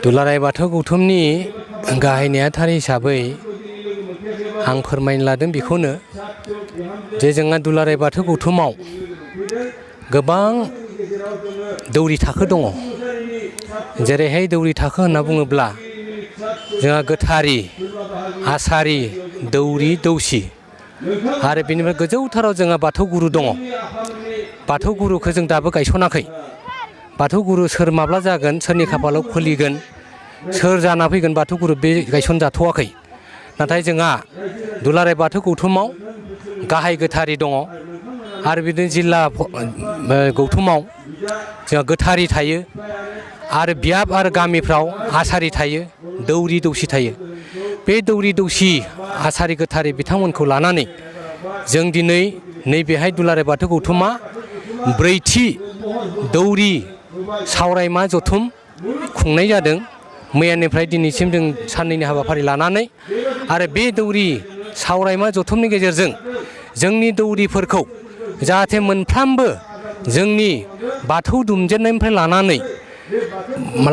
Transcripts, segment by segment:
दुलाराय बाथौ गौथुमनि गाहाय नेहाथारि हिसाबै आं फोरमायनो लादों बेखौनो जे जोंहा दुलाराय बाथौ गौथुमाव गोबां दौरि थाखो दङ। जेरैहाय दौरि थाखो होनना बुङोब्ला जोंहा गोथारि, आसारि, दौरि, दौसि आरो बेनिफ्राय गोजौथाराव जोंहा बाथौ गुरु दङ। बाथौ गुरुखौ जों दाबो गायसनाखै। बाथौ गुरु सोर माब्ला जागोन, सोरनि खाफालाव खुलिगोन, सोर जाना फैगोन बाथौ गुरु बे गायसनजाथ'वाखै। नाथाय जोंहा दुलाराय बाथौ गौथुमाव गाहाय गोथारि दङ आरो बिदिनो जिल्ला गौथुमाव जोंहा गोथारि थायो आरो बियाब आरो गामिफ्राव आसारि थायो, दौरि दौसि थायो। बे दौरि दौसि आसारि गोथारि बिथांमोनखौ लानानै जों दिनै नैबेहाय दुलाराय बाथौ गौथुमा ब्रैथि दौरि सावरायमा जथुम खुंनाय जादों। मैयानिफ्राय दिनैसिम जों साननैनि हाबाफारि लानानै आरो बे दौरि सावरायमा जथुमनि गेजेरजों जोंनि दौरिफोरखौ जाहाथे मोनफ्रोमबो जोंनि बाथौ दुमजेननायनिफ्राय लानानै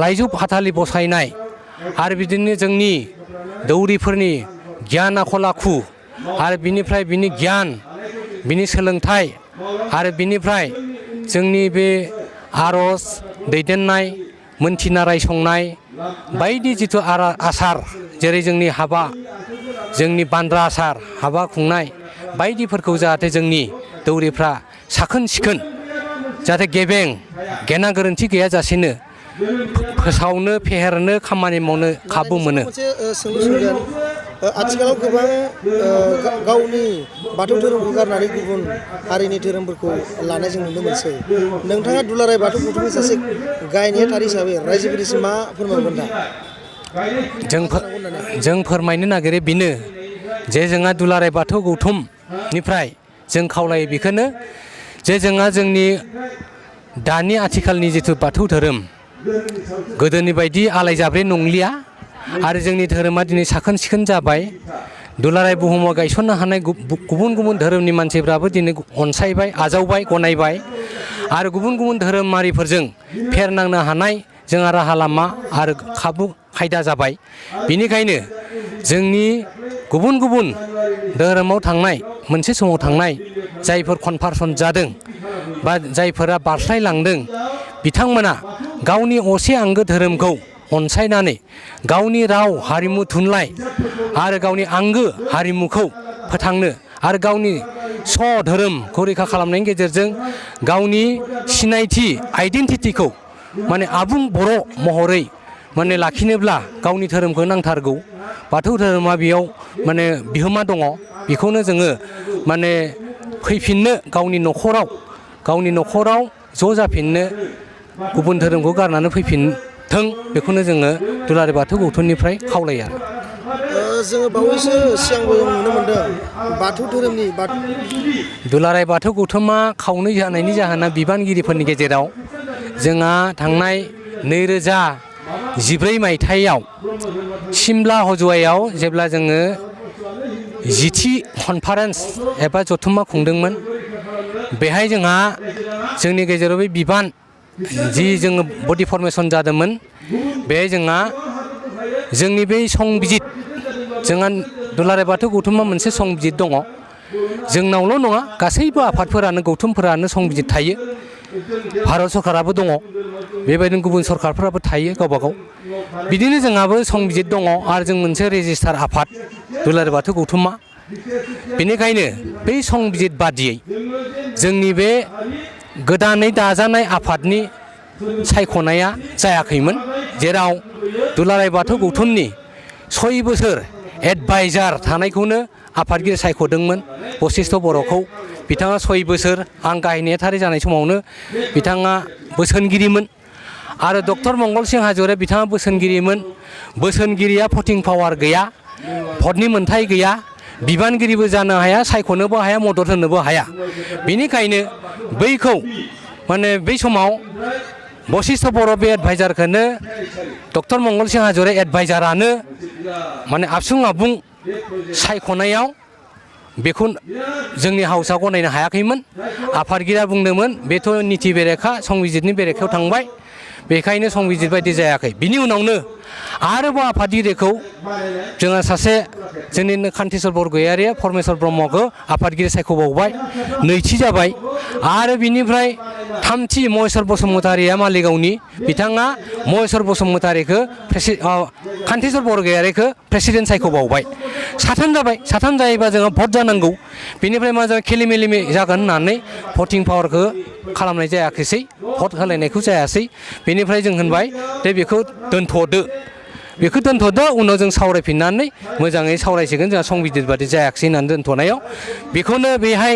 लाइजौ फाथालि बसायनाय आरो बिदिनो जोंनि दौरिफोरनि गियान आखल आखु आरो बिनिफ्राय बिनि गियान, बिनि सोलोंथाइ आरो बिनिफ्राय जोंनि बे आर'ज दैदेननाय, मोनथिना रायसंनाय बायदि जिथु आसार, जेरै जोंनि हाबा, जोंनि बान्द्रा आसार, हाबा खुंनाय बायदिफोरखौ जाहाथे जोंनि दौरिफ्रा साखोन सिखोन जाहाथे गेबें गेना गोरोन्थि गैयाजासेनो फोसावनो फेहेरनो खामानि मावनो खाबु मोनो। आथिखालाव गोबां गावनि बाथौ धोरोमखौ गारनानै गुबुन हारिनि धोरोमफोरखौ लानाय जों नुनो मोनसै। नोंथाङा दुलाराय बाथौ गौथुमनि सासे गाहाय नेहाथारि हिसाबै रायजोफोरनिसिम मा फोरमायगोन दा? जों फोरमायनो नागिरो बेनो जे जोंहा दुलाराय बाथौ गौथुमनिफ्राय जों खावलायो बेखौनो जे जोंहा जोंनि दानि आथिखालनि जिथु बाथौ धोरोम गोदोनि बायदि आलाय जाब्रे नंलिया आरो जोंनि धोरोमा दिनै साखोन सिखोन जाबाय। दुलाराय बुहुमाव गायसननो हानाय गुबुन गुबुन धोरोमनि मानसिफ्राबो दिनै अनसायबाय, आजावबाय, गनायबाय आरो गुबुन गुबुन धोरोमारिफोरजों फेर नांनो हानाय जोंहा राहा लामा आरो खाबु खायदा जाबाय। बेनिखायनो जोंनि गुबुन गुबुन धोरोमाव थांनाय, मोनसे समाव थांनाय जायफोर कनभारसन जादों बा जायफोरा बारस्लायलांदों बिथांमोना गावनि असे आंगो धोरोमखौ अनसायनानै गावनि राव, हारिमु, थुनलाइ आरो गावनि आंगो हारिमुखौ फोथांनो आरो गावनि धोरोमखौ रैखा खालामनायनि गेजेरजों गावनि सिनायथि आइडेन्टिटिखौ माने आबुं बर' महरै माने लाखिनोब्ला गावनि धोरोमखौ नांथारगौ। बाथौ धोरोमा बेयाव माने बिहोमा दङ। बेखौनो जोङो माने फैफिननो गावनि न'खराव ज' जाफिननो गुबुन धोरोमखौ गारनानै फैफिनथों बेखौनो जोङो दुलाराय बाथौ गौथुमनिफ्राय खावलायो। जोङो बावैसो सिगांबो नुनो मोनदों बाथौ धोरोमनि दुलाराय बाथौ गौथुमा खावनै जानायनि जाहोना बिबानगिरिफोरनि गेजेराव जोंहा थांनाय 2014 मायथाइयाव सिमला हज'आयाव जेब्ला जोङो 10थि कनफारेन्स एबा जथुम्मा खुंदोंमोन, बेहाय जोंहा जोंनि गेजेराव बे बिबान जि जोङो बडि फर्मेसन जादोंमोन, बेहाय जोंहा जोंनि बे संबिजित, जोंहा दुलाराय बाथौ गौथुमा मोनसे संबिजित दङ। जोंनावल' नङा, गासैबो आफादफोरानो गौथुमफोरानो संबिजित थायो। भारत सरकाराबो दङ, बेबायदिनो गुबुन सरकारफोराबो थायो गावबा गाव। बिदिनो जोंहाबो संबिजित दङ आरो जों मोनसे रेजिस्टार आफाद दुलाराय बाथौ गौथुमा। बेनिखायनो बै संबिजित बादियै जोंनि बे गोदानै दाजानाय आफादनि सायख'नाया जायाखैमोन, जेराव दुलाराय बाथौ गौथुमनि 6 बोसोर एडभाइजार थानायखौनो आफादगिरि सायख'दोंमोन बशिष्ठ बर'खौ। बिथाङा 6 बोसोर, आं गाहाय नेहाथारि जानाय समावनो बिथाङा बोसोनगिरिमोन आरो डक्टर मंगलसिं हाज'वारिया बिथाङा बोसोनगिरिमोन। बोसोनगिरिया भटिं पावार गैया, भटनि मोन्थाय गैया, बिबानगिरिबो जानो हाया, सायख'नोबो हाया, मदद होनोबो हाया। बेनिखायनो बैखौ माने बै समाव बशिष्ठ बर' बे एडभाइजारखौनो डक्टर मंगलसिं हाज'वारि एडभाइजारानो माने आबसुं आबुं सायख'नायाव बेखौ जोंनि हाउसआ गनायनो हायाखैमोन। आफादगिरिया बुंदोंमोन बेथ' निति बेरेखा, संबिजितनि बेरेखायाव थांबाय, बेखायनो संबिजित बायदि जायाखै। बिनि उनावनो आरोबाव आफादगिरिखौ जोंहा सासे जोंनिनो कान्तिस्वर बरगयारिया परमेश्वर ब्रह्मखौ आफादगिरि सायख'बावबाय, नैथि जाबाय। आरो बिनिफ्राय थामथि महेश्वर बसुमतारिया मालिगावनि, बिथाङा महेश्वर बसुमतारिखौ कान्तिस्वर बरगयारिखौ प्रेसिडेन्ट सायख'बावबाय। साथाम जाबाय। साथाम जायोबा जोङो भट जानांगौ। बिनिफ्राय मा जाबाय, खेलिमेलिमे जागोन होननानै भटिं पावारखौ खालामनाय जायाखिसै, भट होलायनायखौ जायासै। बेनिफ्राय जों होनबाय दे बेखौ दोनथ'दो, बेखौ दोनथ'दो, उनाव जों सावरायफिननानै मोजाङै सावरायसिगोन, जोंहा संबिजित बादि जायाखिसै होननानै दोनथ'नायाव बेखौनो बेहाय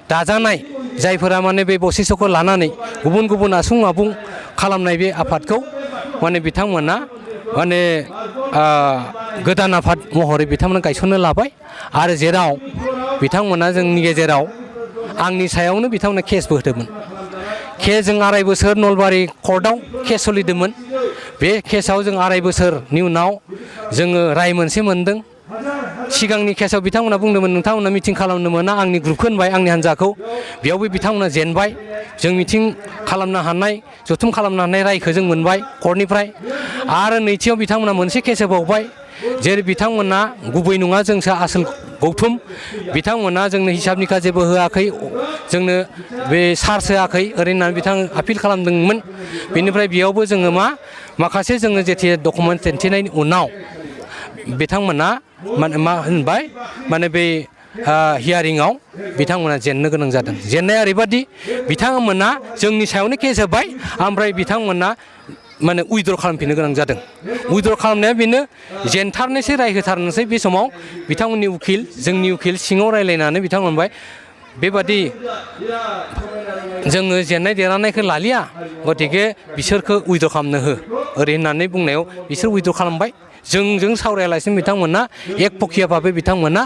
दाजानाय जायफोरा माने बे बसिसखौ लानानै गुबुन गुबुन आसुं आबुं खालामनाय बे आफादखौ माने बिथांमोना माने गोदान आफाद महरै बिथांमोना गायसननो लाबाय। आरो जेराव बिथांमोना जोंनि गेजेराव आंनि सायावनो बिथांमोना केसबो होदोंमोन। जों 2.5 बोसोर नलबारि कर्टआव केस सोलिदोंमोन। बे केसआव जों 2.5 बोसोरनि उनाव जोङो राय मोनसे मोनदों। सिगांनि केसआव बिथांमोना बुंदोंमोन नोंथांमोना मिटिं खालामनो मोना, आंनि ग्रुपखौ होनबाय, आंनि हान्जाखौ। बेयावबो बिथांमोना जेनबाय। जों मिटिं खालामनो हानाय, जथुम खालामनो हानाय रायखौ जों मोनबाय कर्टनिफ्राय। आरो नैथियाव बिथांमोना मोनसे केस होबावबाय, जेरै बिथांमोना गुबै नङा, जोंसो आसोल गौथुम। बिथांमोना जोंनो हिसाब निकास जेबो होआखै, जोंनो बे चार्ज होआखै, ओरै होननानै बिथां आपिल खालामदोंमोन। बेनिफ्राय बेयावबो जोङो माखासे जोङो जेथिया डकुमेन्ट दिन्थिनायनि उनाव बिथांमोना मा होनबाय, माने बे हियारिंआव बिथांमोना जेननो गोनां जादों। जेननाया ओरैबादि, बिथांमोना जोंनि सायावनो केस होबाय, ओमफ्राय बिथांमोना माने उइद्र' खालामफिननो गोनां जादों। उइद्र' खालामनाया बेनो, जेनथारनोसै, राय होथारनोसै। बे समाव बिथांमोननि उकिल, जोंनि उकिल सिङाव रायज्लायनानै बिथांमोन होनबाय बेबादि जोङो जेननाय देरहानायखौ लालिया, गतिके बिसोरखौ उइद्र' खालामनो हो, ओरै होननानै बुंनायाव बिसोर उइद्र' खालामबाय। जोंजों सावरायालासिनो बिथांमोना एक पक्षिया भाबै बिथांमोना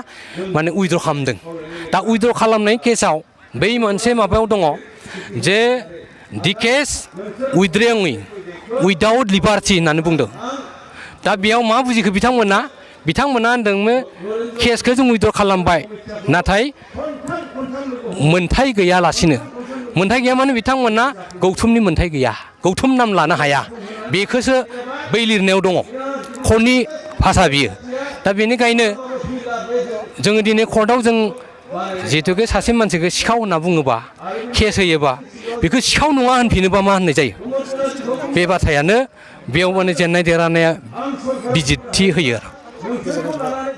माने उइद्र' खालामदों। दा उइद्र' खालामनाय केसआव बै मोनसे माबायाव दङ जे दि केस उइद्र'यिं उइदाउट लिबार्टि होननानै बुंदों। दा बेयाव मा बुजिखो बिथांमोना होनदोंमोन केसखौ जों उइद्र' खालामबाय, नाथाय मोनथाय गैयालासिनो। मोनथाय गैया माने बिथांमोना गौथुमनि मोनथाय गैया, गौथुम नाम लानो हाया, बेखौसो बै लिरनायाव दङ, कर्टनि भाषा बियो। दा बेनिखायनो जोङो दिनै कर्टआव जों जिहेतुके सासे मानसिखौ सिखाव होनना बुङोबा, केस होयोबा, बेखौ सिखाव नङा होनफिनोबा मा होननाय जायो? बे बाथ्रायानो बेयाव माने जेननाय देरहानाया बिजिरथि होयो आरो।